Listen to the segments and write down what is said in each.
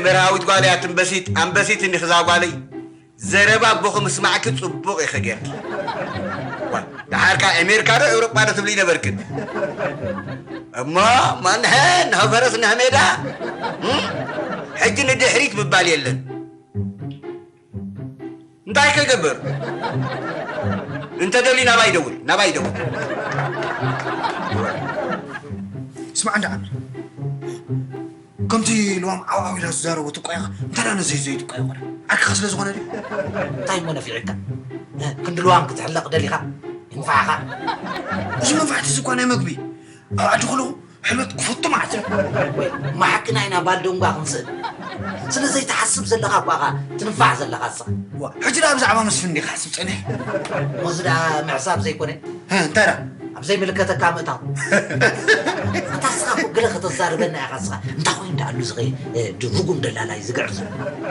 መርሃዊት ጓል እያ ትንበሲት፣ ኣንበሲት እንዲኺ እዛ ጓለይ። ዘረባ ኣቦኺ ምስማዕኪ ጽቡቕ ኢኺ ጌርኪ። ዋ፣ ደሓርካ ኣሜሪካ ዶ ኤውሮጳ ዶ ትብሊ ነበርክን? እሞ፣ ማንሐ፣ ንኸ ፈረስ ንኸ ሜዳ? እም? ሕጂ ንድሕሪት ምባል የለን። እንታይ ከይገብር? እንተ ደልዩ ናባይ ደውል፣ ናባይ ደውል። ስማዕ እንዳ ዓሚር፣ ከምቲ ልዋም ዓው ዓው ኢላ ዝዛረቦ ትቋየኻ፣ እንታይ ደኣ ነዚ ዘይትቋየኾ? ዓርክኻ ስለ ዝኾነ ድዩ? እንታይ እሞ ነፊዕካ? እ፣ ክንዲ ልዋም ክትሕለቕ ደሊኻ? ይንፋዕኻ? እዚ መንፋዕቲ እዚ እኳ ናይ መግቢ፣ ኣብ ዓዲ ከለኹ ሕልበት ክፈቱ ማለት እዩ። ወይ፣ እማ ሓቂ ናይና ባልደንጓ ክንስእል። ስለ ዘይትሓስብ ዘለኻ እኳ ኢኻ ትንፋዕ ዘለኻ እስኻ። ዋ፣ ሕጂ ደኣ ብዛዕባ መስፍን እንዲኻ ክሓስብ ጸኒሐ። እሞ እዚ ደኣ ምሕሳብ ዘይኮነ? እ፣ እንታይ ደኣ? ኣብ ዘይምልከተካ ምእታው። ኣታ እስኻ እኮ ገለ ከተዛርበና ኢኻ እስኻ። እንታይ ኮይኑ ደኣ ኣሉ ዝኸ-፣ እ፣ ድ-፣ ርጉም ደላላይ ዝግዕር ዘሎ?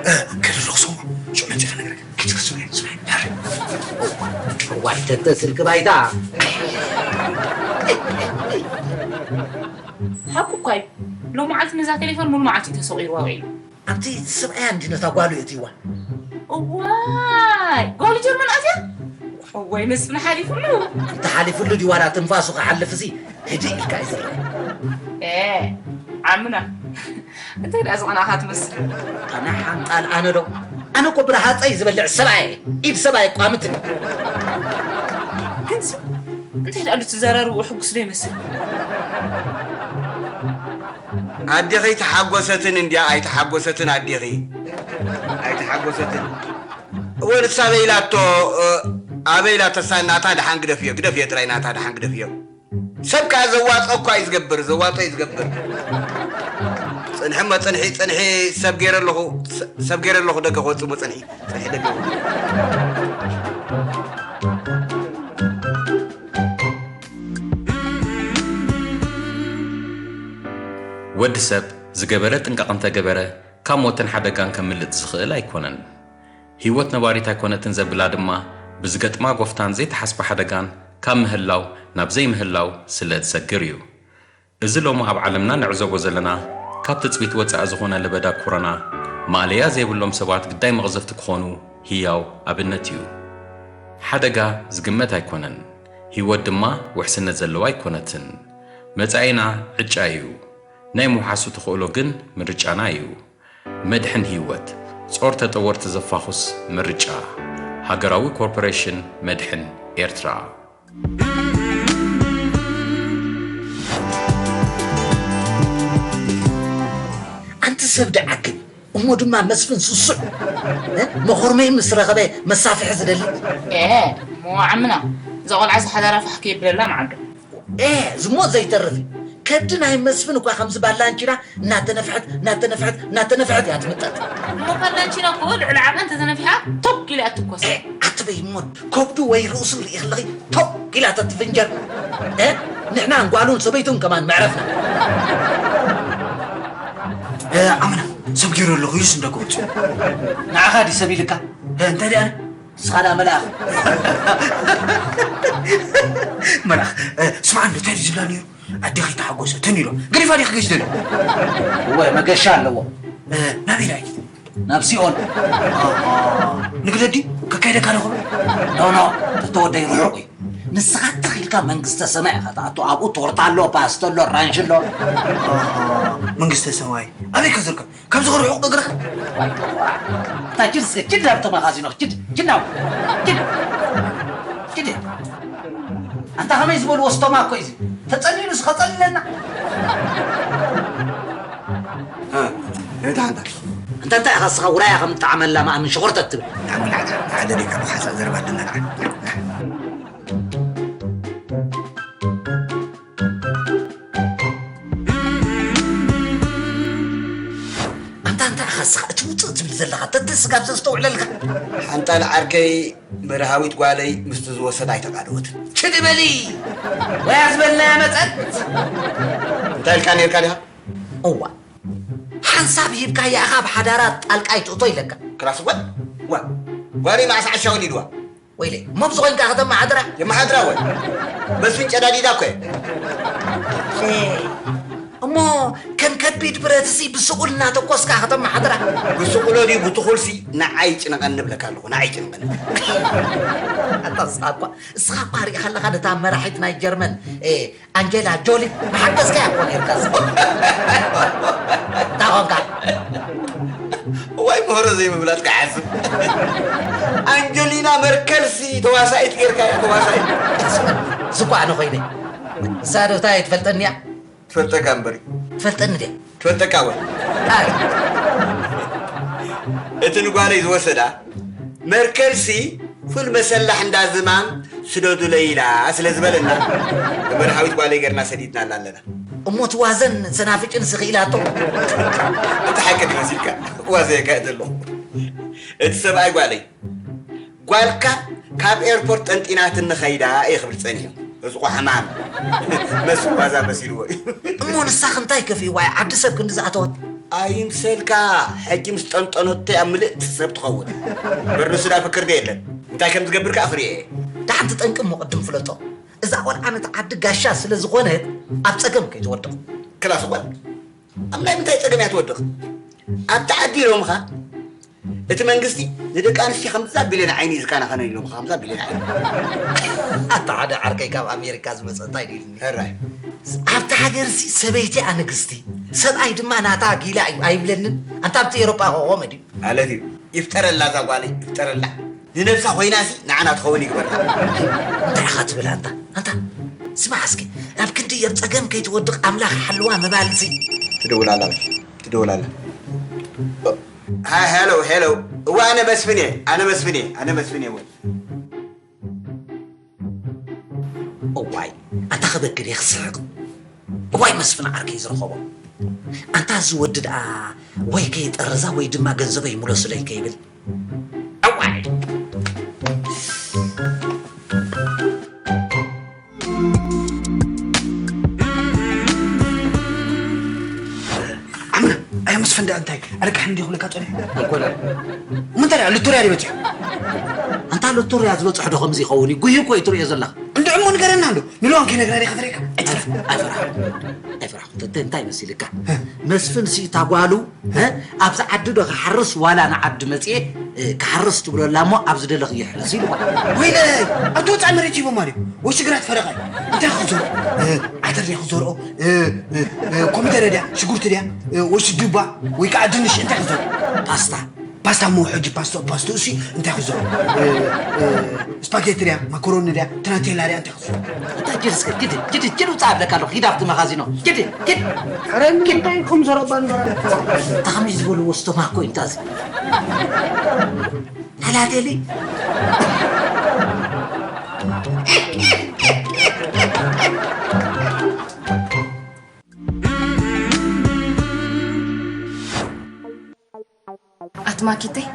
እ፣ ከይደ ኣለኹ ሰሙ። ሽዑ መጺአ ክነግረካ። ኪድ ክስምዕ፣ ስምዕ። እዋይ፣ ተተ ስልኪ ባይታ። ሓቁ እኳ እዩ። ሎሚ መዓልቲ ነዛ ቴሌፎን ሙሉ መዓልቲ እዩ ተሰቒርዋ ውዒሉ። ኣብቲ ሰብኣያ እንዲ ነታ ጓሉ የእትይዋ። እዋይ፣ ጓሉ ጀርመን ኣትያ? እዋይ፣ መስፍን ሓሊፉሉ። እንተ ሓሊፉሉ ድዩ ዋላ ትንፋሱ ክሓልፍ እዚ ህድእ ኢልካ እዩ ዝረአ። ኤ፣ ዓምና፣ እንታይ ደኣ ዝቐናኻ ትመስል? ኣነ ሓንጣል ኣነ ዶ? ኣነ እኮ ብረሃፀይ ዝበልዕ ሰብኣየ፣ ኢድ ሰብኣየ ቋምትን። ግን ሲ፣ እንታይ ደኣ ትዘራርብዎ ሕጉስ ዶ ይመስል? ኣዴኺ ተሓጎሰትን እንድያ ኣይተሓጎሰትን ኣዴኺ ኣይተሓጎሰትን። እወ ንሳ በይላቶ፣ እ፣ ኣበይላቶ እሳ ናታ ደሓን ግደፍዮ፣ ግደፍዮ ጥራይ ናታ ደሓን ግደፍዮ። ሰብ ከኣ ዘዋጽኦ እኳ እዩ ዝገብር፣ ዘዋጽኦ እዩ ዝገብር። ጽንሒ እሞ ጽንሒ፣ ጽንሒ ሰብ ገይረ ኣለኹ፣ ሰ-፣ ሰብ ገይረ ኣለኹ ደገ ክወጽእ እሞ ጽንሒ፣ ጽንሒ ደገ ይወጽእ። ወዲ ሰብ ዝገበረ ጥንቃቕ እንተገበረ ካብ ሞትን ሓደጋን ከምልጥ ዝኽእል ኣይኮነን። ህይወት ነባሪት ኣይኮነትን ዘብላ ድማ ብዝገጥማ ጎፍታን ዘይተሓስበ ሓደጋን ካብ ምህላው ናብ ዘይምህላው ስለ እትሰግር እዩ። እዚ ሎሚ ኣብ ዓለምና ንዕዘቦ ዘለና ካብ ትጽቢት ወጻኢ ዝኾነ ለበዳ ኮሮና ማእለያ ዘይብሎም ሰባት ግዳይ መቕዘፍቲ ክኾኑ ህያው ኣብነት እዩ። ሓደጋ ዝግመት ኣይኮነን፣ ህይወት ድማ ውሕስነት ዘለዋ ኣይኮነትን። መጻኢና ዕጫ እዩ፣ ናይ ምውሓሱ ተኽእሎ ግን ምርጫና እዩ። መድሕን ህይወት፣ ጾር ተጠወርቲ ዘፋኹስ ምርጫ። ሃገራዊ ኮርፖሬሽን መድሕን ኤርትራ። ኣንቲ ሰብ ደዓግን እሞ ድማ መስፍን ስሱዕ፣ እ? መኾርመይ ምስ ረኸበ መሳፍሒ ዝደሊ። ኤ፣ እሞ ዓምና፣ እዛ ቆልዓ እዚ ሓዳራ ፋሕ ከየብለላ መዓዶ። ኤ፣ ዝሞ ዘይተርፍ እዩ። ከብዲ ናይ መስፍን እኳ ከምዚ ባላንቺና እናተነፍሐት፣ እናተነፍሐት፣ እናተነፍሐት እያ ትምጠጥ። እሞ ባላንቺና እኮ ልዕሊ ዓቐን ተተነፊሓ ቶግ ኢላ እያ ትኮስ። ኤ፣ ኣትበይ እሞ ከብዱ ወይ ርእሱ ርኢ ከለኺ ቶግ ኢላ ተትፍንጀር። ኤ፣ ንሕናን ጓሉን ሰበይቱን ከማን መዕረፍና። ኤ፣ ኣመና፣ ሰብ ገይሩ ኣለኹ፣ እዩስ እንደኮ። ንዓኻ ድዩ ሰብ ኢልካ? ኤ፣ እንታይ ደኣ? ንስኻ ደኣ መልኣኽ። መልኣኽ፣ እ፣ ስማዕ እንዶ፣ እንታይ ድዩ ዝብላ ነይሩ? ኣዴኺ ተሓጎሰትን ኢሎ። ገዲፋ ድያ ክገሽ ደልዩ? እወ፣ መገሻ ኣለዎ። እ፣ ናበይ ደኣ? ናብ ሲኦል። ኣሃ፣ ንግደት ድዩ? ከካይደካ ዶ ክብሎ? ኖ፣ ኖ፣ ተተወደይ ርሑቕ እዩ። ንስኻ ትኽ ኢልካ መንግስተ ሰማይ ኢኻ ትኣቱ። ኣብኡ ቶርታ ኣሎ፣ ፓስተ ኣሎ፣ ራንሽ ኣሎ። ኣሃ፣ መንግስተ ሰማይ ኣበይ ከ ዝርከብ? ካብዚ ክርሑቕ እግርኻ። ዋይ፣ ዋይ። እታ ጅል እስከ፣ ጅል ናብ ተማኻዚኖ፣ ጅል፣ ጅል ናብ፣ ጅል፣ ጅል። ኣንታ ከመይ ዝበልዎ ስቶማ እኮ እዩ እዚ። ተጸሊሉ እስከ ጸሊለና። እ፣ እንታይ ኣንታ? ኣንታ እንታይ ኢኻ እስኻ ውራያ ከም እትጠዓመላ ማእምን ሽኾርተት ትብል? ንዓኻ ደሊካ ብሓሳብ ዘረባ ኣለና ንዓ። ኣንታ እንታይ ኢኻ እስኻ እቲ ውጽእ ትብል ዘለኻ? ተቲ ስጋብ ዘስተውዕለልካ። ሓንጣል ዓርከይ መርሃዊት ጓለይ ምስቲ ዝወሰዳ ኣይተቃለወትን። ችዲ በሊ! ወያ ዝበልናያ መጸት! እንታይ ኢልካ ነይርካ ዲኻ? እዋ፣ ሓንሳብ ሂብካያ ኢኻ ኣብ ሓዳራ ጣልቃ ኣይትእቶ ኢለካ። ክላስ እወ፣ እወ፣ ጓለይ መዓስ ዓሻ ወሊድዋ? ወይለይ፣ እሞ ብዚ ኮይንካ ከተመሓድራ? የመሓድራ እወ። መስፍን ጨዳዲዳ እኮ እየ። እ፣ እሞ ከም ከቢድ ብረትሲ ብስቑል እናተኮስካ ከተመሓድራ። ብስቑሎ ድዩ ብትኹልሲ ንዓይ ይጭነቐኒ እብለካ ኣለኹ፣ ንዓይ ይጭነቐኒ። ኣታ ንስኻ እኳ፣ ንስኻ እኳ ሪኢኻ ኣለኻ ነታ መራሒት ናይ ጀርመን፣ እ፣ ኣንጀላ ጆሊ መሓገዝካያ እኮ ነይርካ። እንታይ ኾንካ? እዋይ ምህሮ ዘይምፍላጥ ክሓስብ። ኣንጀሊና መርከልሲ ተዋሳኢት ጌርካያ፣ ተዋሳኢት። እሱ እኮ ኣነ ኮይነ። ንሳ ዶ እንታይ ትፈልጠኒ እያ? ትፈልጠካ እምበር። ትፈልጠኒ ድያ? ትፈልጠካ ወይ? ኣይ። እቲ ንጓለይ ዝወሰዳ መርከልሲ ፉል መሰላሕ እንዳ ዝማም ስደዱለይ ኢላ ስለ ዝበለና፣ መርሃዊት ጓለይ ገርና ሰዲድናላ ኣለና። እሞ ትዋዘን ሰናፍጭን ስኺ ኢላቶ። እቲ ሓቂ ድዩ መሲልካ? ዋዘየካ እየ ዘለኹ። እቲ ሰብኣይ ጓለይ፣ ጓልካ ካብ ኤርፖርት ጠንጢናትኒ ኸይዳ እየ ክብል ጸኒሑ። እዚ እኮ ሕማም። መስል ዋዛ መሲልዎ እዩ። እሞ ንሳኽ እንታይ ከፊእዋ እያ? ዓዲ ሰብ ክንዲ ዝኣተወት። ኣይምሰልካ፣ ሕጂ ምስ ጠንጠነቶ እያ ምልእቲ ሰብ ትኸውን። እምበር ንሱ ዳ ፍክር ዶ የለን። እንታይ ከም ዝገብር ከኣ ክርእዮ እየ። ደሓን ትጠንቂ እሞ ቅድም ፍለጦ። እዛ ቆልዓ ነቲ ዓዲ ጋሻ ስለ ዝኾነት ኣብ ጸገም ከይትወድቕ። ክላስ ጓል፣ ኣብ ናይ ምንታይ ጸገም እያ ትወድቕ? ኣብቲ ዓዲ ኢሎምኻ፣ እቲ መንግስቲ ንደቂ ኣንስትዮ ከምዛ ቢልዮን ዓይኒ እዩ ዝከናኸነን ኢሎምኻ፣ ከምዛ ቢልዮን ዓይኒ። ኣታ ሓደ ዓርከይ ካብ ኣሜሪካ ዝመጸ እንታይ ኢሉኒ? ሕራይ። ኣብቲ ሃገርሲ ሰበይቲ እያ ንግስቲ፣ ሰብኣይ ድማ ናታ ጊላ እዩ ኣይብለንን? ኣንታ ኣብቲ ኤውሮጳ ከ ከምኡ ድዩ? ማለት እዩ። ይፍጠረላ እዛ ጓለይ፣ ይፍጠረላ። ንነብሳ ኮይናሲ ንዓና ትኸውን ይግበራ። እንታይ ኢኻ ትብል ኣንታ? ኣንታ ስማዕ እስኪ፣ ኣብ ክንዲ ኣብ ጸገም ከይትወድቕ ኣምላኽ ሓልዋ ምባልሲ። ትደውል ኣላ በል፣ ትደውል ኣላ። ሃ-፣ ሄሎ፣ ሄሎ። እዋ፣ ኣነ መስፍን እየ፣ ኣነ መስፍን እየ፣ ኣነ መስፍን እየ። ወይ እዋይ፣ ኣታ ክበክል እየ ክስሕቕ። እዋይ መስፍን ዓርከይ ዝረኸቦ። ኣንታ እዚ ወዲ ደኣ ወይ ከይጠርዛ ወይ ድማ ገንዘበይ ምለሱለይ ከይብል። እዋይ። ዓምና፣ ኣየ መስፍን ደኣ እንታይ ኣልቃሕኒ እንዲ ክብለካ ጸኒሑ? ኣይኮነን። እሞ እንታይ ደኣ ልቱርያ ድዩ በጺሑ? ኣንታ ልቱርያ ዝበጽሖ ዶ ከምዚ ይኸውን እዩ? ጉሂ እኮ እዩ ትርእዮ ዘለኻ። እንድዒ እሞ ንገረና እንዶ። ንልዋም ከይነግራ ዲኻ ፈሪሕካ? ኣይትፍራሕ። ኣይፈራኹ። ኣይፈራኹ። እንተ እንታይ መሲልካ? እ። መስፍን ሲ እታ ጓሉ፣ እ፣ ኣብዚ ዓዲ ዶ ክሓርስ ዋላ ንዓዲ መጽኤ፣ እ፣ ክሓርስ ትብለላ እሞ ኣብዚ ደለኽ ይሕረስ ኢልዋ። ወይለይ፣ ኣብቲ ወጻኢ መሬት ሂቦማ ድዮም? ወይሲ ግራት ፈረቓ እዩ? እንታይ ክዘርኦ? እ፣ ዓተር ድያ ክዘርኦ? እ፣ እ፣ እ፣ ኮሚደረ ድያ? ሽጉርቲ ድያ? እ፣ ወይሲ ዱባ? ወይ ከዓ ድንሽ እንታይ ክዘርኦ? ፓስታ። ፓስታ እሞ ሕጂ ፓስታ፣ ፓስታ እሲ እንታይ ክዘርኦ? እ፣ እ፣ ስፓጌቲ ድያ? ማካሮኒ ድያ? ትናቴላ ድያ? እንታይ ክዘርኦ? እንታይ ኪድ እስከ ኪድ፣ ኪድ፣ ኪድ ውጻእ ኣብለካ ኣለኹ። ኪድ ኣብቲ መኻዚኖ። ኪድ፣ ኪድ። ኧረ እንታይ ኢኹም ዘረባ ንበራ? ተኸሚሽ ዝበልዎ ስቶማኮ እዩ እንታዚ። ተላቴሊ። ኣቲ ማኪተይ፣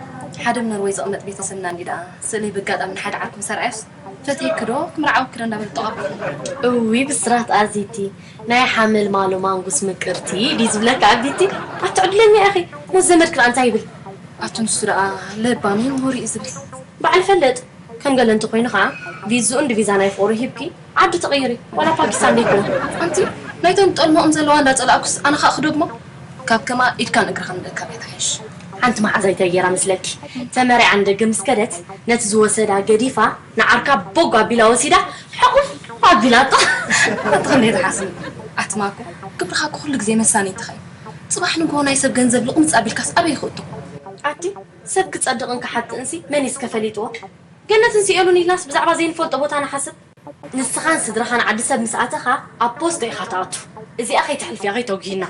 ሓደ ኣብ ኖርወይ ዝቕመጥ ቤተሰብና እንዲ ደኣ ስእለይ በጋጣሚ ንሓደ ዓርኩ ምስ ኣርኣዮስ፣ ፈትየኪ ዶ ክምርዓወኪ ዶ እንዳበለ ጠቐ ኣቢሉ። እውይ ብስራት ኣዚቲ፣ ናይ ሓመልማሎ ማንጉስ ምቅርቲ ድዩ ዝብለካ ኣቢቲ? ኣቲ ዕድለኛ ኢኺ። ነዚ ዘመድኪ ደኣ እንታይ ይብል? ኣቲ ንሱ ደኣ ለባም እዩ፣ ምሁር እዩ ዝብል። በዓል ፈለጥ። ከም ገለ እንተኾይኑ ኸዓ፣ ቪዝኡ ንዲቪዛ ናይ ፍቕሩ ሂብኪ፣ ዓዲ ትቕይሪ፣ ዋላ ፓኪስታን ደይኮነ። ኣንቲ፣ ናይቶም ጠልሞኦም ዘለዋ እንዳጸላእኩስ፣ ኣነ ኸኣ ክደግሞ? ካብ ከማ ኢድካን እግርኻን ምእካብ እያ ትሓይሽ። ሓንቲ መዓዛይ እንታይ ገይራ መስለኪ? ተመሪዓ ንደገ ምስ ከደት፣ ነቲ ዝወሰዳ ገዲፋ፣ ንዓርካ ቦግ ኣቢላ ወሲዳ፣ ሕቑፍ ኣቢላቶ። ኣቲ ክንደይ ትሓስብ? ኣቲ ማኮ፣ ግብርኻ እኮ ኩሉ ግዜ መሳነይትኻ እዩ። ጽባሕ ንግሆ ናይ ሰብ ገንዘብ ልቕምጽ ኣቢልካስ ኣበይ ይኽእቶ? ኣቲ፣ ሰብ ክጸድቕን ክሓጥእንሲ መን እዩ እስከ ፈሊጥዎ? ገነትን ሲኦልን ኢልናስ ብዛዕባ ዘይንፈልጦ ቦታ ንሓስብ። ንስኻን ስድራኻን ዓዲ ሰብ ምስ ኣተኻ ኣብ ፖስቶ ኢኻ ትኣቱ። እዚኣ ከይተሕልፍያ ከይተጉሂና።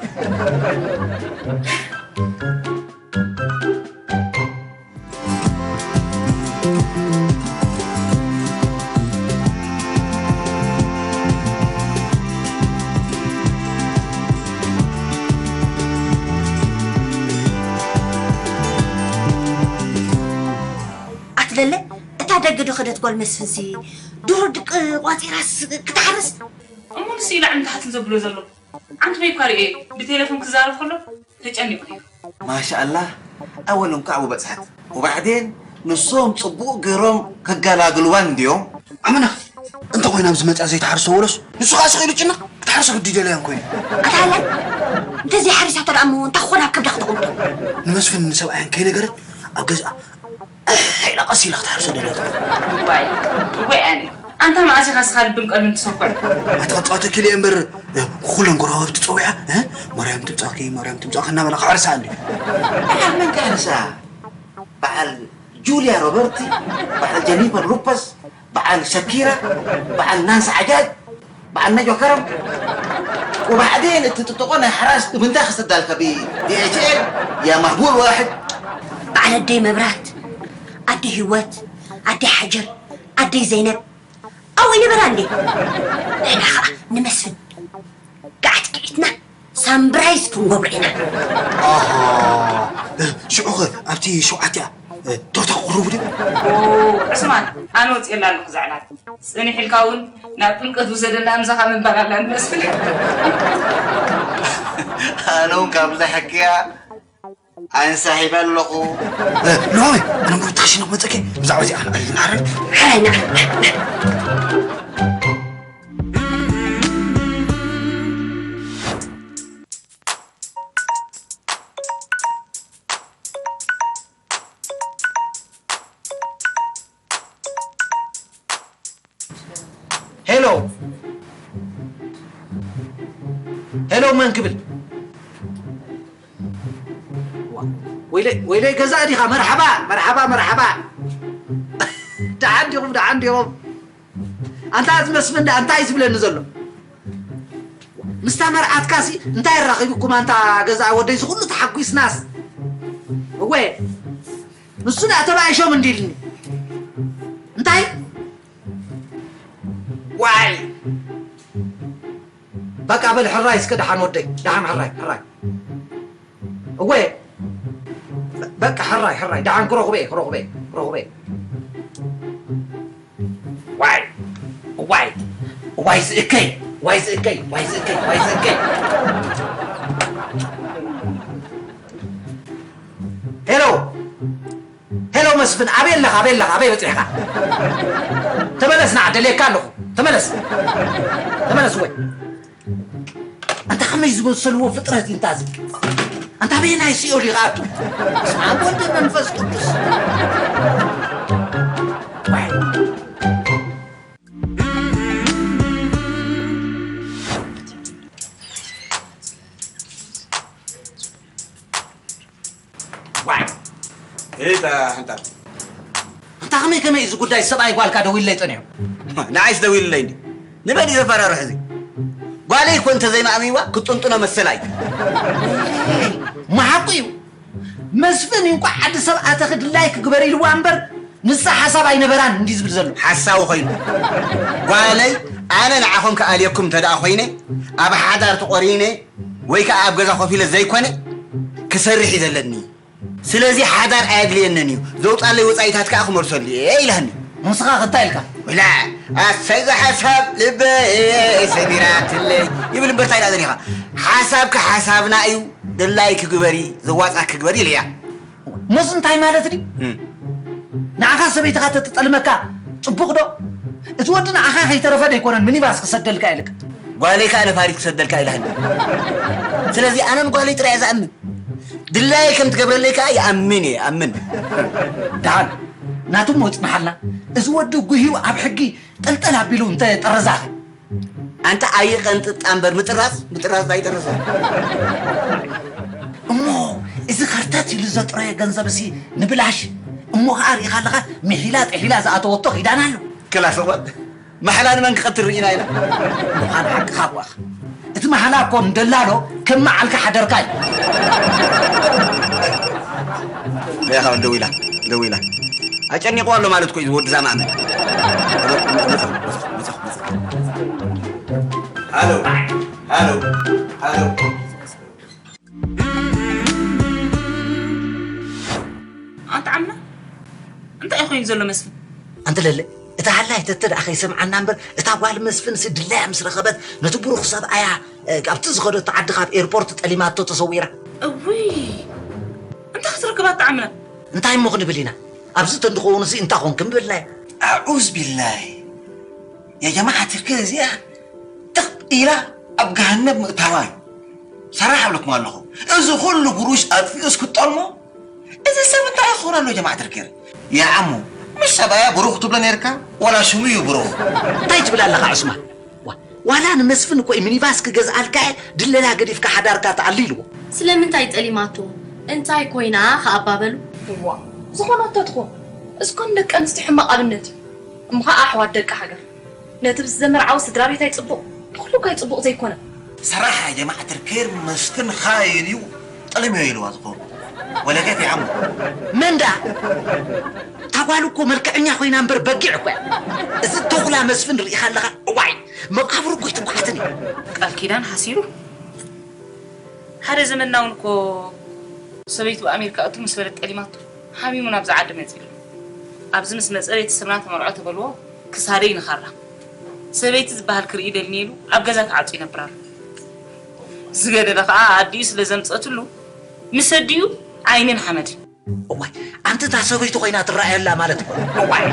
ኣትለለ እታ ደገ ዶ ከደት ጓል መስፍንሲ ድሮ ድቂ ቋጺራስ ክትሓርስ? እሞ ንሱ ኢላ ዕንታሓትን ዘብሎ ዘሎ። ዓንቱ በይኳ ርእየ ብቴሌፎን ክዛረብ ከሎ ተጨኒቑ ነይሩ። ማሻኣላህ፣ ኣወል እንኳዕ ውበጽሐት። ወባዕዴን ንሶም ጽቡቕ ገይሮም ከገላግልዋ እንድዮም። ኣመና፣ እንተ ኮይና ኣብዚ መጽያ ዘይትሓርሶ ወለስ፣ ንሱ ከኣ ስቕ ኢሉ ጭና ክትሓርሶ ግዲ ደለያን ኮይኑ። ኣታ ሃላይ፣ እንተዘይ ሓሪሳቶ ደኣ እሞ እንታይ ክኾን ኣብ ከብዳ ከተቐምጦ? ንመስፍን ንሰብኣያን ከይነገረት ኣብ ገዝኣ ኢላ ቀስ ኢላ ክትሓርሶ ደለያ። ዋይ፣ ወይ ኣነ። ኣንታ መዓስ ኢኻ ስኻ ልብን ቀልብን ትሰኩዕ? ኣታ ክጻወተኪ ኢለ እምበር ኩለን ጎረባብቲ ጸዊዐ፣ እ? ማርያም ትምጻኺ፣ ማርያም ትምጻኺ እናበላ ክሓርሳ እንዲ። በዓል መን ክሓርሳ? በዓል ጁልያ ሮበርቲ፣ በዓል ጀኒፈር ሉፐስ፣ በዓል ሸኪራ፣ በዓል ናንሲ ዓጃጅ፣ በዓል ነጆ ከረም። ወባዕዴን እቲ ጥጥቆ ናይ ሓራስ ብምንታይ ክስዳልካ ብ ዲ ኤች ኤል ያ ማህቡል ዋሕድ። በዓል ኣደይ መብራት፣ ኣደይ ህይወት፣ ኣደይ ሓጀር፣ ኣደይ ዘይነብ ኣብኡ ይነበራ እንዴ? ንሕና ኸዓ ንመስፍን ገዓት ኪዒትና ሳምብራይዝ ክንገብሮ ኢና። ኣሃ፣ ሽዑኸ ኣብቲ ሸውዓቲኣ ቶርታ ክቕርቡ ድዩ? ዑስማን ኣነ ወፅየላ ኣለኹ እዛ ዕላል ፅንሕ ኢልካ እውን ናብ ጥምቀት ውሰደና እምዛኻ ምባል ኣላ ንመስፍን ኣነ እውን ካብዛ ሕክያ ኣንሳሒበ ኣለኹ። ኖሃወይ ኣነ ምሩት ተኸሺነ ክመፀኪ ብዛዕባ እዚኣ ንዕልል ንሓረር። ሄሎ ሄሎ መን ክብል ወይለይ ወይለይ ገዛ ዲኻ መርሓባ መርሓባ መርሓባ ደሓን ዲኹም ደሓን ዲኹም ኣንታ እዚ መስፍን ደኣ እንታይ ዝብለኒ ዘሎ ምስታ መርዓትካሲ እንታይ ኣራኺብኩም ኣንታ ገዛ ወደይ ዝኹሉ ተሓጒስናስ እወ ንሱ ደኣ ተባኢሾም እንዲልኒ እንታይ ዋይ በቃ በል ሕራይ እስከ ደሓን ወደይ ደሓን ሕራይ ሕራይ እወ በቃ ሕራይ ሕራይ ደሓን ክረኽበ ክረኽበ ክረኽበ ዋይ ዋይ ዋይ ዝእከይ ዋይ ዝእከይ ዋይ ዝእከይ ዋይ ዝእከይ ሄሎ ሄሎ መስፍን ኣበይ ኣለኻ ኣበይ ኣለኻ ኣበይ በፂሕኻ ተመለስ ንዓ ደልየካ ኣለኹ ተመለስ ተመለስ ወይ ኣንታ ከመይ ዝበሰልዎ ፍጥረት እዩ እንታ እዚ ኣንታ በየናይ ሲኦል እዩ ክኣቱ ስመ ኣብ ወልድ መንፈስ ቅዱስ ዋይ እታ ሕንጣር ኣንታ ከመይ ከመይ እዚ ጉዳይ ሰብኣይ ጓልካ ደዊለይ ፀኒሑ ንዓይስ ደዊልለይ እንዲ ንመን እዩ ዘፈራርሕ እዚ ጓለይ እኮ እንተዘይማእሚዋ ክጥንጥኖ መሰላ እዩ መሓቁ እዩ መስፍን እንኳዕ ዓዲ ሰብ ኣተኺ ድላይኪ ግበሪ ኢልዋ እምበር ንሳ ሓሳብ ኣይነበራን እንዲ ዝብል ዘሎ ሓሳዊ ኮይኑ ጓለይ ኣነ ንዓኹም ክኣልየኩም እንተ ደኣ ኮይነ ኣብ ሓዳር ተቖሪነ ወይ ከዓ ኣብ ገዛ ኮፍ ኢለ ዘይኮነ ክሰርሕ እዩ ዘለኒ ስለዚ ሓዳር ኣየድልየንን እዩ ዘውፃለይ ወፃኢታት ከዓ ክመልሰሉ እየ ኢላኒ ንስኻ እንታይ ኢልካ ወላ ኣሰይ ዝሓሳብ ልበ ሰቢራትለይ ይብል እምበር እንታይ ደኣ ዘሪኻ ሓሳብካ ሓሳብና እዩ ድላይኪ ግበሪ ዘዋፃኪ ግበሪ ኢለያ ሞስ እንታይ ማለት ድዩ ንዓኻ ሰበይትኻ ተትጠልመካ ፅቡቕ ዶ እቲ ወዲ ንዓኻ ከይተረፈ ደይኮነን ሚኒባስ ክሰደልካ ኢልካ ጓለይ ከዓ ነፋሪት ክሰደልካ ኢላህኒ ስለዚ ኣነ ንጓለይ ጥራይ ዝኣምን ድላየ ከም ትገብረለይ ከዓ ይኣምን እየ ኣምን ደሓን ናቱ ሞፅ መሓላ እዚ ወዲ ጉህዩ ኣብ ሕጊ ጠልጠል ኣቢሉ እንተ ጠረዛኸ ኣንታ ኣይቐንጥጣ እምበር ምጥራዝ ምጥራዝ ኣይጥርዝ። እሞ እዚ ከርተት ኢሉ ዘጥረዮ ገንዘብ እሲ ንብላሽ እሞ ከዓ ርኢኻ ኣለኻ ምሒላ ጥሒላ ዝኣተወቶ ኪዳን ኣሎ። ክላሰ ጓል ማሕላ ንመን ክቐትል ርኢና ኢና። ምዃን ሓቅኻ ጓኻ እቲ ማሕላ እኮ እንደላሎ ከም መዓልካ ሓደርካ እዩ። ያ ደው ኢላ ደው ኢላ ኣጨኒቕዋ ኣሎ ማለት እኮ እዩ ዝወዲ ዛማእመን። ሃሎ ሃሎ ሃሎ ኣንተ ዓምና እንታይ እዩ ኮይኑ ዘሎ መስፍን? ኣንተ ለለ እታ ሃላይ ተተ ደኣ ከይሰምዓና እምበር እታ ጓል መስፍን ሲ ድላያ ምስ ረኸበት ነቲ ብሩኽ ሰብኣያ ኣብቲ ዝኸደቶ ዓዲ ካብ ኤርፖርት ጠሊማቶ ተሰዊራ። እውይ እንታይ ክትርክባ ኣጣዕምና እንታይ እሞ ክንብል ኢና ኣብዚ ተንድኸውን እዚ እንታይ ኾንክ ምብልናዮ ኣዑዝ ቢላይ የጀማዓ ትርኪ እዚኣ ትኽ ኢላ ኣብ ገሃነብ ምእታዋ እዩ ሰራሕ ኣብለኩም ኣለኹ። እዚ ኩሉ ጉሩሽ ኣጥፊኡስ ክጠልሞ? እዚ ሰብ እንታይ ይኸውን ኣሎ ጀማዓት ርኬር? ያ ዓሙ፣ ምስ ሰባያ ብሩኽ ትብሎ ነርካ? ወላ ሽሙ እዩ ብሩኽ? እንታይ ትብል ኣለኻ ዑስማን? ዋ-፣ ዋላ ንመስፍን እኮ እዩ ሚኒባስ ክገዝኣልካ እየ፣ ድለላ ገዲፍካ ሓዳርካ ትኣሊ ኢልዎ። ስለምንታይ ጠሊማቶ? እንታይ ኮይና ከኣ ኣባበሉ? እዋ፣ ዝኾነቶ ትኹን። እስኮን ደቂ ኣንስትዮ ሕማቕ ኣብነት እዩ። እሞ ኸኣ ኣሕዋት ደቂ ሃገር። ነቲ ምስ ዘመርዓዊ ስድራ ቤት ኣይጽቡቕ፣ ንኹሉ እኳ ኣይጽቡቕ ዘይኮነ። ሰራሕ ጀማዓት ርኬር መስፍን ኻይን እዩ ጠለምዮ ኢልዋ ዝኾኑ። ወለገት ይዓሙ። መንዳ፣ እታ ጓል እኮ መልክዐኛ ኮይና እምበር በጊዕ እኮ እያ። እዚ ተኹላ መስፍን ርኢኻ ኣለኻ? እዋይ፣ መቓብሩ እኮ ኣይትጓዓትን እዩ። ቃል ኪዳን ሓሲሩ። ሓደ ዘመድና እውን እኮ ሰበይቱ ኣሜሪካ እቱ ምስ በለት ጠሊማቶ ሓሚሙ ናብዚ ዓዲ መጺኡ ኣሎ። ኣብዚ ምስ መጸ ቤተሰብና ተመርዖ ተበልዎ ክሳደይ ንኻራ። ሰበይቲ ዝበሃል ክርኢ ደልኒ ኢሉ ኣብ ገዛ ተዓጹ ይነብር ኣሎ። ዝገደደ ኸኣ ኣዲኡ ስለ ዘምጸትሉ ምስ ኣዲኡ ዓይንን ሓመድን። እዋይ፣ ኣንቲ እታ ሰበይቱ ኮይና ትረኣየላ ማለት እኮ። እዋይ፣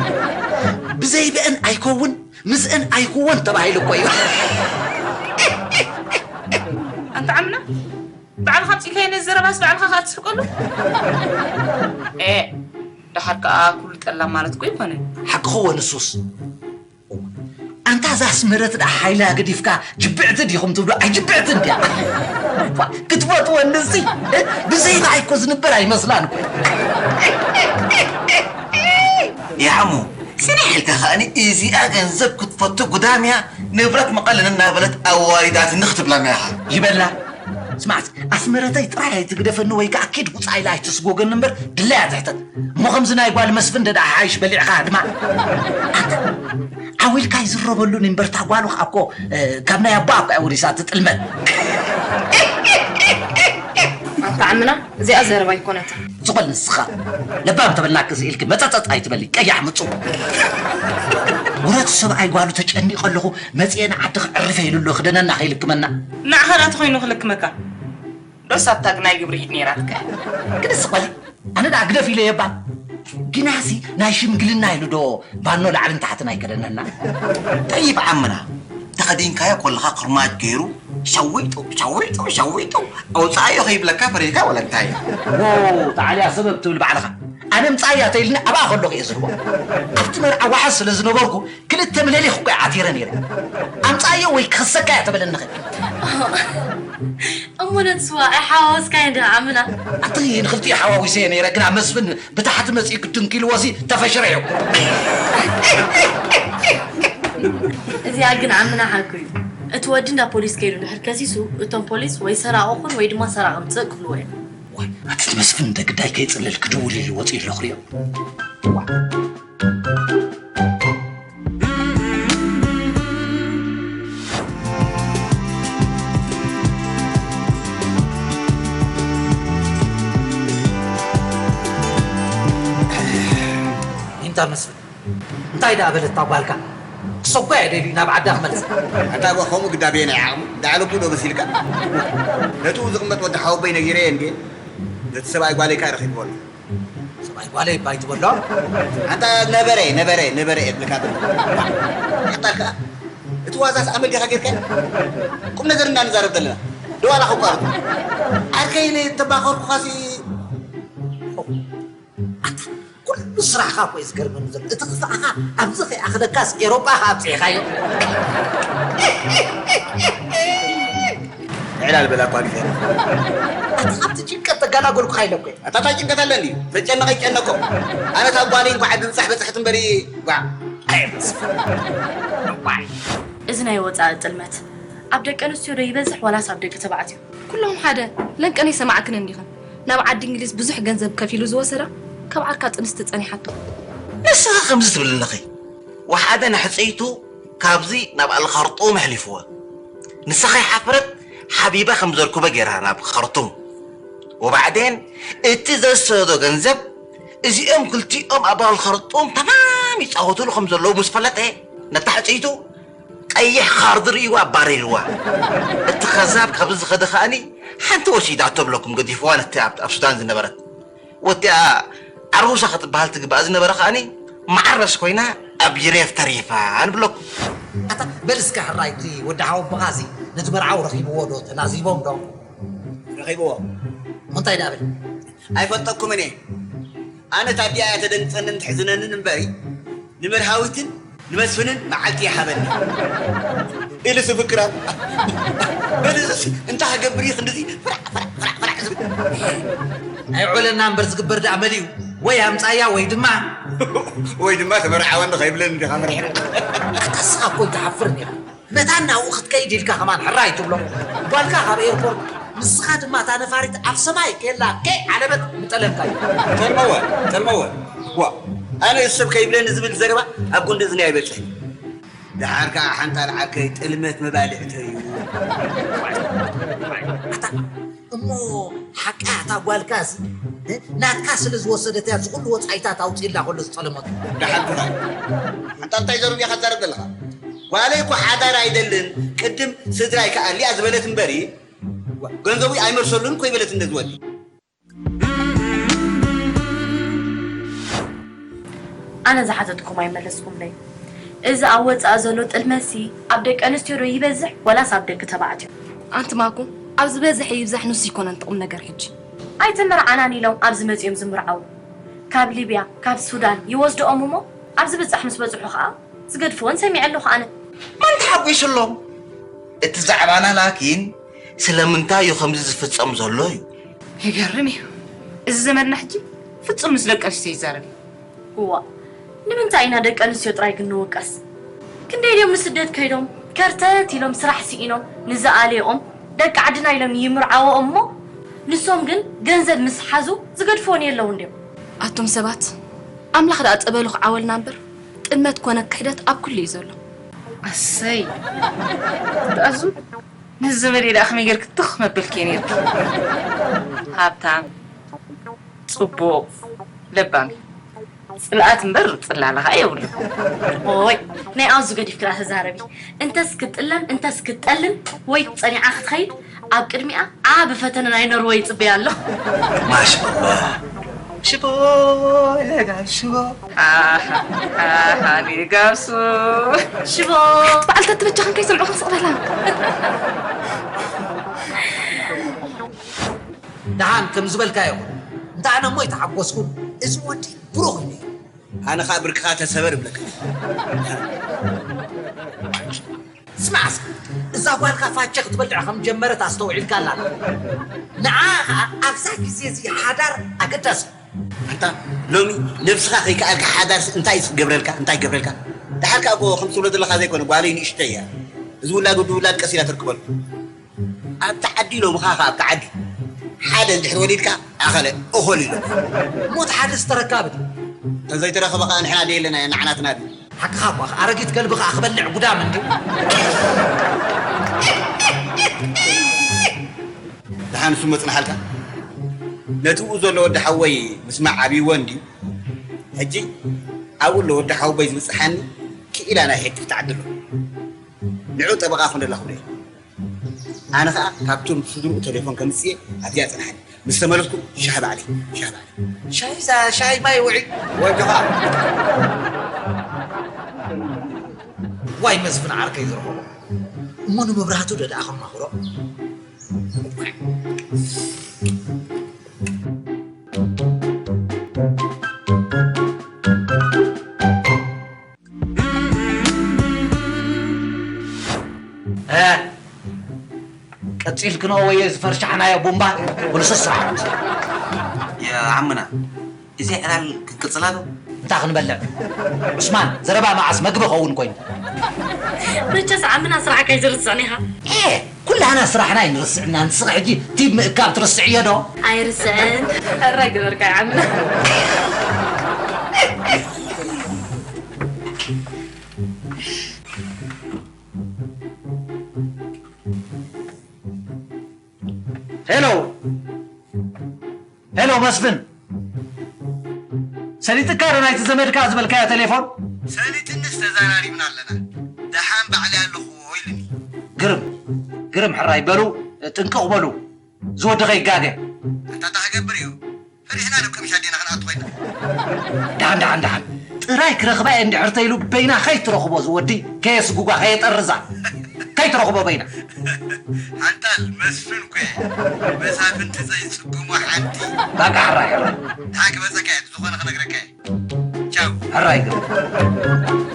ብዘይ ብእን ኣይከውን፣ ምስእን ኣይክወን ተባሂሉ እኮ እዩ። ኣንታ ዓምና፣ ባዕልኻ ኣምጺእካዮ ነዚ ዘረባስ ባዕልኻ ኸኣ ትስሕቀሉ? ኤ፣ ደሓር ከኣ ኩሉ ጠላም ማለት እኮ ኣይኮነን። ሓቅኽዎ ንሱስ። ኣንታ እዛ ኣስመረት ደኣ ሓይላ ገዲፍካ ጅብዕቲ ዲኹም ትብሎ? ኣይጅብዕትን ድያ? እኳ ክትፈትወንሲ ብዘይ ንዓይ እኮ ዝንበር ኣይመስላን እኮ። ያሙ፣ ስራሕ ኢልካ ከኣኒ እዚኣ ገንዘብ ክትፈቱ ጉዳምያ ንብረት መቐልን እናበለት ኣዋሪዳትኒ ክትብለና ኢኻ። ይበላ። ስማዕስ፣ ኣስመረተይ ጥራይ ኣይትግደፈኒ ወይ ከኣ ኪድ ውጻ ኢላ ኣይትስጎገኒ እምበር ድላያ ትሕተት። እሞ ከምዚ ናይ ጓል መስፍን ደኣ ሓይሽ በሊዕኻ ድማ። ኣታ፣ ዓው ኢልካ ኣይዝረበሉን እምበር እታ ጓሉ ከኣ እኮ፣ እ፣ ካብ ናይ ኣቦኣ እኮ እያ ወሪሳ ትጥልመት። ኣታ ዓምና፣ እዚኣ ዘረባ ኣይኮነትን። ዝቆል ንስኻ ለባም ተበልና ክስኢልኪ መጸጸጥ ኣይትበሊ ቀያሕ ምጹ። ውረት ሰብኣይ ጓሉ ተጨኒቐ ኣለኹ መጽኤ ንዓዲ ክዕርፈ ኢሉ ኣሎ ክደነና ከይልክመና። ንዓኻ ዳ ተኾይኑ ክልክመካ? ዶስ ኣብታ ግናይ ግብሪ ኢድ ነይራትካ? ግድስ ቆሊ ኣነ ዳ ግደፍ ኢለ የባ ግናሲ ናይ ሽምግልና ኢሉ ዶ ባኖ ላዕልን ታሕትን ኣይከደነና? ጠይብ ዓምና ተኸዲንካዮ ኮለኻ ክርማጅ ገይሩ ሸዊጡ ሸዊጡ ሸዊጡ ኣውፅኣዮ ከይብለካ ፈሪድካ ወላ እንታይ? ዎ፣ ተዓልያ ሰበብ ትብል ባዕልኻ። ኣነ ምፃያ ተይልኒ ኣብኣ ከለኹ እየ ዝህቦ። ኣብቲ መርዓ ዋሕስ ስለ ዝነበርኩ ክልተ ምለሊኽ እኮ እየ ዓቲረ ነይረ። ኣምፃዮ ወይ ክኽሰካ እያ ተበለኒ። እሞ ነቲ ስዋ ኣይሓዋወስካዮን ዲኻ ዓምና? ኣቲ ንኽልቲኡ ሓዋዊሰዮ ነይረ፣ ግና መስፍን ብታሕቲ መፂኡ ክድንኪልዎሲ ተፈሽሪሑ። እዚኣ ግን ዓምና ሓቁ እዩ። እቲ ወዲ እንዳ ፖሊስ ከይዱ ድሕር ከሲሱ፣ እቶም ፖሊስ ወይ ሰራቒ ኩን ወይ ድማ ሰራቒ ምጽእ ክብልዎ እዮም። ዋይ፣ ኣቲ እቲ መስፍን እንደ ግዳይ ከይጽልል ክድውል ኢሉ ወፂኡ ኣሎ ክሪኦ። እንታይ መስፍን? እንታይ ደኣ በለት እታ ጓልካ? ክሰጓ እየ ደልዩ ናብ ዓዳ ክመልሳ። ኣታ እባ ከምኡ ግዳቤ ናይ ዓቕሙ ደኣ ልቡ ዶ መሲልካ? ነቱ ዝቕመጥ ወዲ ሓወቦይ ነጊረየ እንዴ? ነቲ ሰብኣይ ጓለይ ከኣ ረኺብዎ ኣሎ። ሰብኣይ ጓለይ እባ ኣይትበሎ። ኣንታ ነበረ፣ ነበረ፣ ነበረ እየ እብለካ ዘለኹ። ቀጣልካ እቲ ዋዛስ ኣመል ዲኻ ጌርካ? ቁም ነገር እና ንዛረብ ዘለና። ዶ ዋላ ከቋርጥ? ዓርከይ እኔ ተባኸርኩኻሲ ኣታ ኩሉ ስራሕኻ እኮ እዩ ዝገርመኒ ዘሎ። እቲ ክፋእኻ ኣብዚ ከይኣኽለካስ ኤሮጳ ከኣ ኣብጺሕኻዮ። ዕላል በላ እኳ ግዜ። ኣታ ካብቲ ጭንቀት ተጋላገልኩኻ ኢለ እኮ እየ። ኣታ እንታይ ጭንቀት ኣለኒ? ዘጨነቐ ይጨነቆ። ኣነ ካብ ጓለይ እንኳዕ ብምጻሕ በጻሕት እምበሪ ጓዕ። ኣየ መስፍን። ዋይ። እዚ ናይ ወጻኢ ጥልመት ኣብ ደቂ ኣንስትዮ ዶ ይበዝሕ ዋላስ ኣብ ደቂ ተባዕትዮ? ኩሎም ሓደ። ለንቀን ኣይሰማዕክን እንዲኽን? ናብ ዓዲ እንግሊዝ ብዙሕ ገንዘብ ከፊሉ ዝወሰዳ ካብ ዓርካ ጥንስቲ ጸኒሓቶ። ንስኺ ከምዚ ትብሊ ኣለኺ። ወሓደ ንሕጽይቱ ካብዚ ናብ ኣልኸርጡም ኣሕሊፍወ። ንሳ ከይሓፈረት ሓቢባ ከም ዘርኩበ ገይራ ናብ ኸርቱም። ወባዕዴን እቲ ዘሰዶ ገንዘብ እዚኦም ክልቲኦም ኣብ ኣልኸርጡም ተማም ይጻወቱሉ ከም ዘለዉ ምስ ፈለጠ ነታ ሕጽይቱ ቀይሕ ካርድ ርእይዋ ኣባሪርዋ። እቲ ከዛብ ካብዚ ዝኸደ ከኣኒ ሓንቲ ወሲዳቶ ብለኩም ገዲፍዋ ነቲ ኣብ ኣብ ሱዳን ዝነበረት። ወዲኣ ዓሩሳ ክትበሃል ትግባእ ዝነበረ ከኣኒ መዓረስ ኮይና ኣብ ጅሬፍ ተሪፋ ንብለኩም። ኣታ በል እስከ ሕራይ እቲ ወዲ ሓወቦኻሲ ነቲ መርዓዊ ረኺብዎ ዶ ተናዚቦም ዶ? ረኺብዎ። እንታይ ደኣ በል? ኣይፈልጠኩምን እየ። ኣነ ታዲያ እያ ተደንግጸንን ትሕዝነንን እምበሪ፣ ንመርሃዊትን ንመስፍንን መዓልቲ ይሃበኒ። ኢሉ ስብክራ። በልዝስ እንታይ ክገብር እዩ ክንድዚ ፍራዕ፣ ፍራዕ፣ ፍራዕ፣ ፍራዕ ዝብል? ኣይዑለና እምበር ዝግበር ደኣ መሊኡ። ወይ ኣምጻያ ወይ ድማ ወይ ድማ ተመርዓወኒ ከይብለኒ ዲኻ መሪሕና? ኣታ ንስኻ እኮ ኣይትሓፍርን ኢኻ። ነታ እናብኡ ክትከይድ ኢልካ ከማን ሕራይ ትብሎ። ጓልካ ካብ ኤርፖርት፣ ንስኻ ድማ እታ ነፋሪት ኣብ ሰማይ ኬላ ከይዓለበት ምጠለምካዮ። ጠልመወ፣ ጠልመወ። ዋ፣ ኣነ ሰብ ከይብለኒ ዝብል ዘረባ ኣብ ጎንዲ እዝኒ ኣይበጽሕን። ደሓር ከኣ ሓንታ ልዓርከይ ጥልመት መባልዕተይ እዩ። ኣታ እሞ ሓቃ እታ ጓልካሲ፣ እ፣ ናትካ ስለ ዝወሰደት እያ፣ እዚ ኩሉ ወጻኢታት ኣውጺእላ ከሎ ዝጠለመቶ። ደሓን ትኾን። ኣንታ እንታይ ዘረባ ኢኻ ትዛረብ ዘለኻ? ጓለይ እኮ ሓዳር ኣይደልን፣ ቅድም ስድራይ ክኣሊ እያ ዝበለት እምበሪ፣ ገንዘቡ ኣይመልሰሉን እኮ ይበለት እንደዚ ወዲ። ኣነ ዝሓተትኩም ኣይመለስኩምለይ። እዚ ኣብ ወጻኢ ዘሎ ጥልመትሲ ኣብ ደቂ ኣንስትዮ ዶ ይበዝሕ ወላስ ኣብ ደቂ ተባዕትዮ? ኣንቲ ማኩ፣ ኣብ ዝበዝሕ ይብዛሕ ንሱ ኣይኮነን እቲ ቁም ነገር ሕጂ። ኣይተመርዓናን ኢሎም ኣብዚ መጺኦም ዝምርዓዉ። ካብ ሊብያ፣ ካብ ሱዳን ይወስድኦም እሞ ኣብ ዝብጻሕ ምስ በጽሑ ኸኣ ዝገድፍወን ሰሚዐ ኣለኹ ኣነ። መን ተሓጒሱሎም? እቲ ዛዕባና ላኪን ስለምንታይ እዩ ከምዚ ዝፍጸም ዘሎ እዩ። ይገርም እዩ። እዚ ዘመንና ሕጂ ፍጹም ምስ ደቂ ኣንስትዮ ይዛረብ እዩ። እዋ፣ ንምንታይ ኢና ደቂ ኣንስትዮ ጥራይ ግን ንውቀስ? ክንደይ ድዮም ንስደት ከይዶም፣ ከርተት ኢሎም ስራሕ ስኢኖም፣ ንዝኣለየኦም ደቂ ዓድና ኢሎም ይምርዓወኦም እሞ፣ ንሶም ግን ገንዘብ ምስ ሓዙ ዝገድፍወን የለውን ድዮም? ኣቱም ሰባት፣ ኣምላኽ ደኣ ጸበሉ ክዓወልና እምበር፣ ጥልመት ኮነ ክሕደት ኣብ ኩሉ እዩ ዘሎ። ኣሰይ፣ ትኣዙ፣ ነዚ ዘመደይ ደኣ ከመይ ጌርኪ ትኽ መበልኪ ነይርኪ? ሃብታም፣ ጽቡቕ፣ ለባም እዩ። ጽልኣት እምበር ጽላለ ኸኣ የብሉን። ኦይ፣ ናይ ኣዙ ገዲፍኪ ደኣ ተዛረቢ። እንተስ ክትጥለም፣ እንተስ ክትጠልም፣ ወይ ጸኒዓ ክትኸይድ፣ ኣብ ቅድሚኣ ዓቢ ፈተነ ናይ ኖርወይ ይጽበያ ኣሎ። ማሻኣላህ። ሽቦ ለጋሽ ሽቦ። ኣሃ፣ ኣሃ፣ ሊጋሱ። ሽቦ። በዓል ተትበጃኽን ከይሰምዑኽን ስቕ በላ። ደሓን ከም ዝበልካዮ ይኹን። እንተ ኣነ እሞ ኣይተሓጎስኩን። እዚ ወዲ ብሩኽ እዩ ነይሩ። ኣነ ኸኣ ብርክኻ ተሰበር እብለካ። ስማዕ እስኪ፣ እዛ ጓልካ ፋቸ ክትበልዕ ከም ጀመረት ኣስተውዒልካ ኣላ። ንዓ ኸኣ ኣብዛ ግዜ እዚ ሓዳር ኣገዳሲ እዩ። ኣንታ ሎሚ ነብስኻ ከይከኣልካ ሓዳርሲ እንታይ ይገብረልካ? እንታይ ይገብረልካ? ደሓር ከኣ እኮ ከም ትብሎ ዘለኻ ዘይኮነ ጓለይ ንእሽተይ እያ። እዚ ውላድ ወዲ ውላድ ቀስ ኢላ ተርክበሉ። ኣብቲ ዓዲ ኢሎምኻ ኸኣ ኣብቲ ዓዲ ሓደ እንድሕር ወሊድካ ኣኸለ እኾል ኢሎም። ሞት ሓደስ ተረካቢ ድዩ? እንተዘይተረኸበ ኸኣ ንሕና ደየለና እያ ንዓናትና ድዩ? ሓቅኻ እኳ ኣረጊት ከልቢ ኸኣ ክበልዕ ጉዳም እንድዩ። ደሓን ንሱ መጽናሓልካ? ነቲ ብኡ ዘሎ ወዲ ሓወይ ምስማዕ ኣብይዎ እንድዩ። ሕጂ ኣብኡ ኣሎ ወዲ ሓወቦይ ዝብጽሓኒ ክኢላ ናይ ሕጊ ክትዓዲ ኣሎ። ንዑ ጠበቓ ኩን ደላ ክብሎ እየ። ኣነ ኸኣ ካብቶም ስድርኡ ቴሌፎን ከምጽእ እየ ኣብዚኣ ጽንሓኒ። ምስ ተመለስኩ ሻሂ ባዕለይ፣ ሻሂ ባዕለይ። ሻሂ ዛ-፣ ሻሂ ማይ ውዒ። ወጆኻ። ዋይ መስፍን ዓርከይ ዝረኸቦ። እሞ ንመብራህቱ ዶ ደኣ ከማኽሮ? እ፣ ቀጺልክንኦ ወየ ዝፈርሻዕናዮ ቡምባ ብልሱስ ስራሕ። የዓምና፣ እዚ ዕላል ክንቅጽላ ዶ? እንታይ ክንበልዕ? ዑስማን፣ ዘረባ መዓስ መግቢ ኸውን ኮይኑ? መቸስ ዓምና ስራሕካ ኣይትርስዕን ኢኻ። ኤ፣ ኩላህና ስራሕና ኣይንርስዕን ኢና። ንስኺ ሕጂ ቲብ ምእካብ ትርስዕዮ ዶ? ኣይርስዕን። ሕራይ ገበርካ ዓምና። ሄሎ፣ ሄሎ መስፍን፣ ሰሊጥካ ዶ ናይቲ ዘመድካ ዝበልካዮ ቴሌፎን? ሰሊጥንስ ተዘራሪብና ኣለና። ደሓን ባዕለይ ኣለኹዎ ኢሉኒ። ግርም፣ ግርም ሕራይ። በሉ ጥንቅቕ በሉ፣ ዝወዲ ከይጋገ። ኣታ እንታይ ክገብር እዩ? ፈሪሕና ዶ ቀሚሽ ኣዴና ክንኣቱ ኮይና? ደሓን፣ ደሓን፣ ደሓን። ጥራይ ክረኽባ እየ እንድሕር ተይሉ በይና ከይትረኽቦ ዝወዲ ከየስጉጓ፣ ከየጠርዛ። ከይትረኽቦ በይና። ሓንጣል መስፍን ኮ መሳፍንቲ ዘይጽጉሙ ሓንቲ። በቃ ሕራይ፣ ሕራይ። ደሓን ክመጸካ እየ፣ ዝኾነ ክነግረካ እየ። ቻው። ሕራይ ግበር።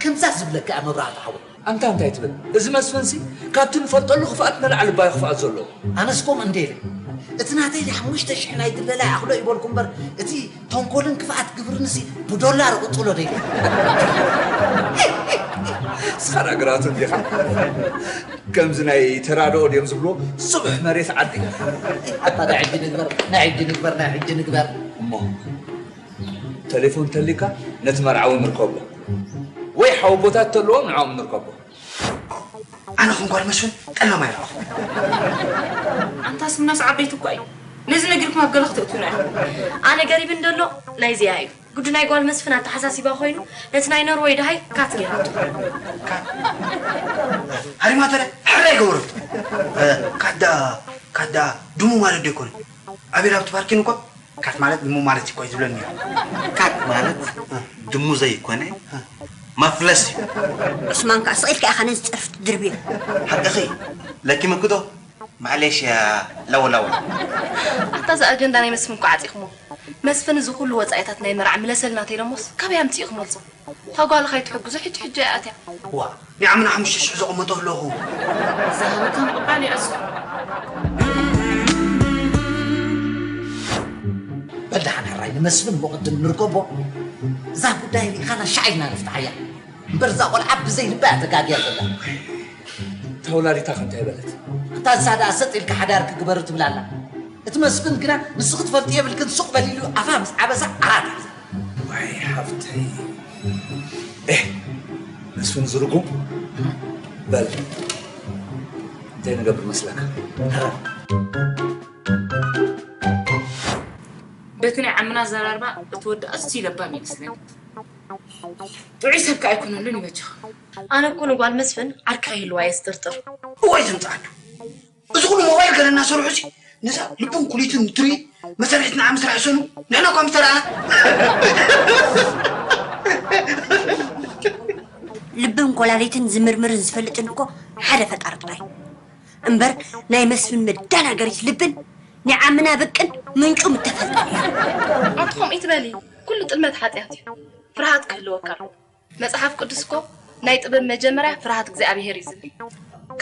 ከምዛ ዝብለካ መብራህቱ ሓወይ። ኣንታ እንታይ ትብል? እዚ መስፍንሲ ካብቲ ንፈልጠሉ ክፍኣት ንላዕሊ ባይ ክፍኣት ዘለዎ። ኣነስ ከምኡ እንደ ኢለ። እቲ ናተይ ሓሙሽተ ሽሕ ናይ ድለላ ይኣኽሎ ይበልኩ እምበር፣ እቲ ተንኮልን ክፍኣት ግብርንሲ ብዶላር ቅጽሎ ዶ ኢለ። ንስኻ ዳግራቱ እንዲኻ። ከምዚ ናይ ተራድኦ ድዮም ዝብልዎ፣ ስቡሕ መሬት ዓዲ። ኣታ ናይ ሕጂ ንግበር፣ ናይ ሕጂ ንግበር፣ ናይ ሕጂ ንግበር። እሞ ተሌፎን ተሊካ ነቲ መርዓዊ ንርከቦ። ወይ ሓወቦታት ተለዎም ንዕኦም ንርከቦ። ኣነ ከም ጓል መስፍን ጠላም ኣይረኣኹ። ኣንታ ስምናስ ዓበይቲ እኳ እዩ። ነዚ ነጊርኩም ኣብ ገለ ክትእትውና ኢኹም። ኣነ ገሪብን ደሎ ናይዚኣ እዩ። ጉድ ናይ ጓል መስፍን ኣተሓሳሲባ ኮይኑ ነቲ ናይ ኖርወይ ደሃይ ካት ገይራቶ። ሃሪማተረ ሕራይ ገበረቶ። ካዳ፣ ካዳ ድሙ ማለት ዶ ይኮነ? ኣቤል ኣብቲ ፓርኪን እኮ ካት ማለት ድሙ ማለት እኮ እዩ ዝብለኒ እዩ። ካት ማለት ድሙ ዘይኮነ መፍለስ እዩ። ዑስማን ከኣ ስቕ ኢልካ ኢኻ ነዚ ጸርፊ ትድርብዮ። ሓቅኺ፣ ለኪመኪ ዶ? ማሌሽያ ለወለወ። ኣታ እዚ ኣጀንዳ ናይ መስፍን እኮ ዓጺኽሞ። መስፍን እዚ ኩሉ ወጻኢታት ናይ መርዓ ምለሰልና ተይሎሞስ ካበይ ኣምጺኡ ክመልሶ? እታ ጓል ከይትሕግዞ ሕጂ ሕጂ እያ ኣትያ። ዋ፣ ንዓምና ሓሙሽተ ሽሕ ዘቐመጦ ኣለኹ። ዝሃበካ ምቕባል እዩ ኣዝዩ። በል ደሓን ሕራይ ንመስፍን እሞ ቅድም ንርከቦ። እዛ ጉዳይ ሪኢኻና ሻዕ ኢልና ንፍትሓያ። እምበር እዛ ቆልዓ ብዘይ ልባ እያ ተጋግያ ዘላ። እታ ወላዲታ ከ እንታይ በለት? እታ ንሳ ደኣ ሰጥ ኢልካ ሓዳር ክግበር ትብል ኣላ። እቲ መስፍን ግና ንሱ ክትፈልጥ የብልክን ሱቕ በል ኢሉ ኣፋ ምስ ዓበሳ ዓራት ሒዛ። ዋይ ሓፍተይ። ኤህ፣ መስፍን ዝርጉም። በል፣ እንታይ ንገብር መስለካ? በቲ ናይ ዓምና ኣዘራርባ እቲ ወዲ ኣዝዩ ለባም ይመስለኒ። ጥዑይ ሰብ ከኣ ኣይኮነሉን ይበጃ። ኣነ እኮ ንጓል መስፍን ዓርኪ ከይህልዋ እየ ዝጥርጥር። እዋይ ዝምጽኣሉ። እዚ ኩሉ ሞባይል ገለ እናሰርሑ እዚ ነዛ ልቡን ኩሊትን ትሪ መሰርሒት ንዓ ምስራሕ ሰኑ ንሕና እኳ ምስተረኣና። ልብን ኮላሊትን ዝምርምርን ዝፈልጥን እኮ ሓደ ፈጣሪ ጥራይ። እምበር ናይ መስፍን መደናገሪት ልብን ናይ ዓምና ብቅን ምንጩ ምተፈልጠ ነይሩ። ኣቲ ከምኡ ይትበሊ፣ ኩሉ ጥልመት ሓጢኣት እዩ። ፍርሃት ክህልወካ ኣለዎ። መጽሓፍ ቅዱስ እኮ ናይ ጥበብ መጀመርያ ፍርሃት እግዚኣብሄር እዩ ዝብል።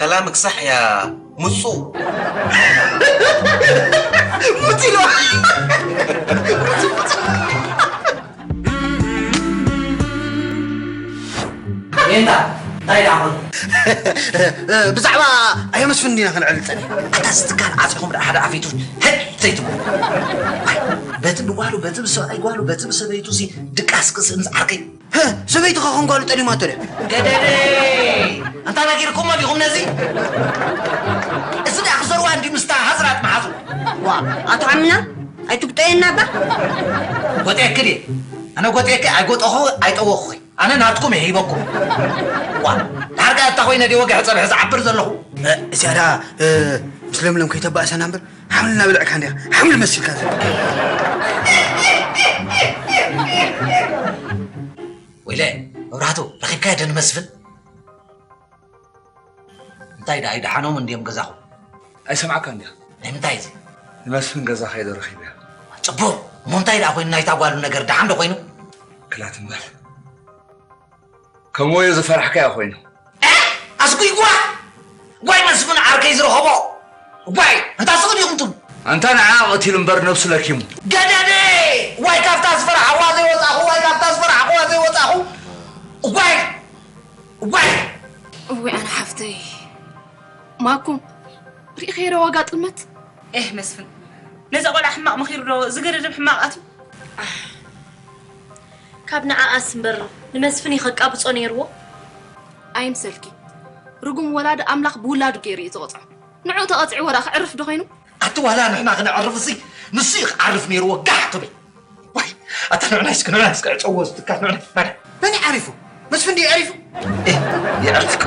ከላምክ ሳሕ ያ ሙጹ። ሙጺ ኢልዋ። ሜንታ፣ እንታይ ደኣ ኾን? ብዛዕባ ኣዮ መስፍን እንዲና ከነዕልል ጸኒሕና። ኣታ እዚ ትካል ዓጺኹም ደኣ ሓደ ኣፊቱ ህድ ዘይትብሉ። በቲ ብጓሉ፣ በቲ ብሰብኣይ ጓሉ፣ በቲ ብሰበይቱ ሲ ድቃስ ክስእን ዝዓርከይ። ሰበይትኻ ከም ጓሉ ጠሊማቶ ድያ? ገደደ! ኣንታ ነጊርኩሞ ዲኹም ነዚ? እዚ ደኣ ክዘርዋ እንዲ ምስታ ሃዝራት መሓዙ። ዋ፣ ኣቶ ዓምና፣ ኣይትጉጠየና እባ። ጎጠየኪ ድየ? ኣነ ጎጠየኪ ኣይጎጠኹ ኣይጠወኹ። ኣነ ናትኩም እየ ሂበኩም። ዋ፣ ዳርጋ እታ ኮይነ ድየ ወግሐ ጸብሒ ዝዓብር ዘለኹ? እ፣ እዚኣ ደኣ፣ እ፣ ምስ ለምለም ከይተባእሰና እምበር፣ ሓምሊ እናበልዕካ እንዲኻ፣ ሓምሊ መሲልካ ዘለኻ። ወይለ፣ መብራህቱ፣ ረኺብካዮ ዶ ንመስፍን? እንታይ ደኣ፣ ኣይደሓኖም እንድዮም ገዛኹም? ኣይሰምዓካን ዲኻ? ናይ ምንታይ እዚ? ንመስፍን ገዛ ከይደ ረኺበዮ። ጽቡቕ። እሞ እንታይ ደኣ ኮይኑ ናይታ ጓሉ ነገር ደሓን ዶ ኮይኑ? ክላት እምበር። ከምኡ እዩ ዝፈራሕካዮ ኮይኑ። እ? ኣስጉይ ጓ! ጓይ መስፍን ዓርከይ ዝረኸቦ! ጓይ! ኣንታ ስቕ ዲኹም ትብሉ? ኣንታ ንዓ ቀቲሉ እምበር ነብሱ ለኪሙ። ገደደ! ዋይ ካብታ ዝፈራሕዋ ዘይወጻኹ፣ ዋይ ካብታ ዝፈራሕዋ ዘይወጻኹ። ዋይ! ዋይ! እወይ ኣነ ሓፍተይ። ማኩም፣ ርኢኸዮ ዶ ዋጋ ጥልመት? ኤህ መስፍን፣ ነዛ ቆልዓ ሕማቕ መኺሩ ዶ ዝገደደብ ሕማቕ ኣትዩ? ካብ ንዓኣስ እምበር ንመስፍን እዩ ከቃብጾ ነይርዎ። ኣይምሰልኪ። ርጉም ወላዲ ኣምላኽ ብውላዱ ገይሩ እዩ ዝቐጽዖ። ንዕኡ ተቐጺዕዎ ደኣ ክዕርፍ ዶ ኾይኑ? ኣቲ ዋላ ንሕና ክነዕርፍሲ ንሱ እዩ ክዓርፍ ነይርዎ ጋሕ ትብል። ዋይ፣ ኣታ ንዕና እስከ፣ ንዕና እስከ ዕጸዎ ዝትካል፣ ንዕና፣ ንዕና። መን ዓሪፉ? መስፍን ድዩ ዓሪፉ? ኤህ፣ የዕርፍካ።